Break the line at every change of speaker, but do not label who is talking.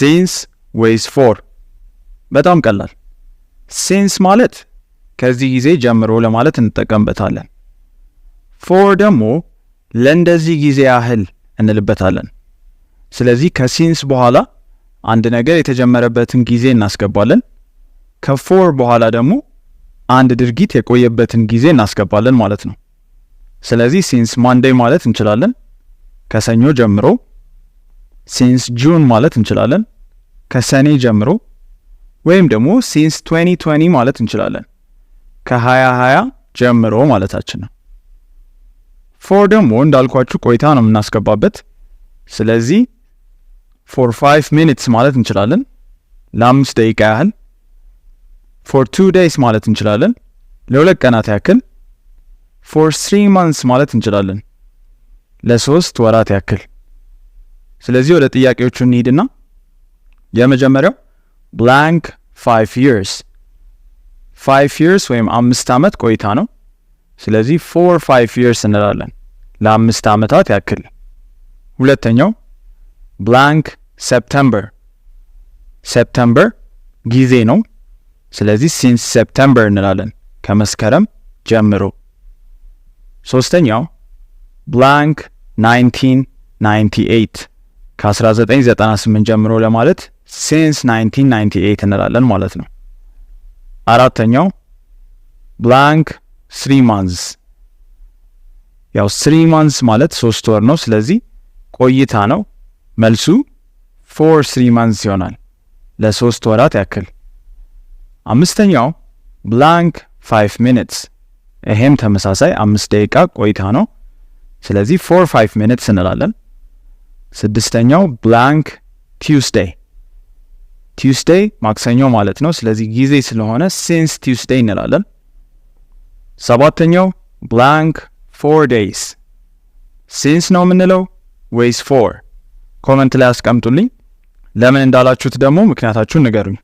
Since ወይስ for? በጣም ቀላል። Since ማለት ከዚህ ጊዜ ጀምሮ ለማለት እንጠቀምበታለን። For ደግሞ ለእንደዚህ ጊዜ ያህል እንልበታለን። ስለዚህ ከ since በኋላ አንድ ነገር የተጀመረበትን ጊዜ እናስገባለን። ከ for በኋላ ደግሞ አንድ ድርጊት የቆየበትን ጊዜ እናስገባለን ማለት ነው። ስለዚህ since Monday ማለት እንችላለን፣ ከሰኞ ጀምሮ። Since June ማለት እንችላለን፣ ከሰኔ ጀምሮ። ወይም ደግሞ since 2020 ማለት እንችላለን፣ ከ2020 ጀምሮ ማለታችን ነው። For ደግሞ እንዳልኳችሁ ቆይታ ነው የምናስገባበት። ስለዚህ for 5 minutes ማለት እንችላለን፣ ለ5 ደቂቃ ያህል። For 2 days ማለት እንችላለን፣ ለ2 ቀናት ያክል። For 3 months ማለት እንችላለን፣ ለ3 ወራት ያክል። ስለዚህ ወደ ጥያቄዎቹ እንሂድና የመጀመሪያው blank 5 years። 5 years ወይም 5 ዓመት ቆይታ ነው። ስለዚህ for 5 years እንላለን፣ ለ5 ዓመታት ያክል። ሁለተኛው blank September። September ጊዜ ነው። ስለዚህ since September እንላለን፣ ከመስከረም ጀምሮ። ሶስተኛው blank 1998፣ ከ1998 ጀምሮ ለማለት since 1998 እንላለን ማለት ነው። አራተኛው blank 3 months። ያው 3 months ማለት 3 ወር ነው። ስለዚህ ቆይታ ነው። መልሱ for 3 months ይሆናል፣ ለ3 ወራት ያክል። አምስተኛው blank 5 minutes፣ ይሄም ተመሳሳይ 5 ደቂቃ ቆይታ ነው። ስለዚህ for 5 minutes እንላለን። ስድስተኛው blank Tuesday። Tuesday ማክሰኞ ማለት ነው። ስለዚህ ጊዜ ስለሆነ since Tuesday እንላለን። ሰባተኛው blank 4 days። Since ነው የምንለው ወይስ for? Comment ላይ አስቀምጡልኝ። ለምን እንዳላችሁት ደግሞ ምክንያታችሁን ንገሩኝ።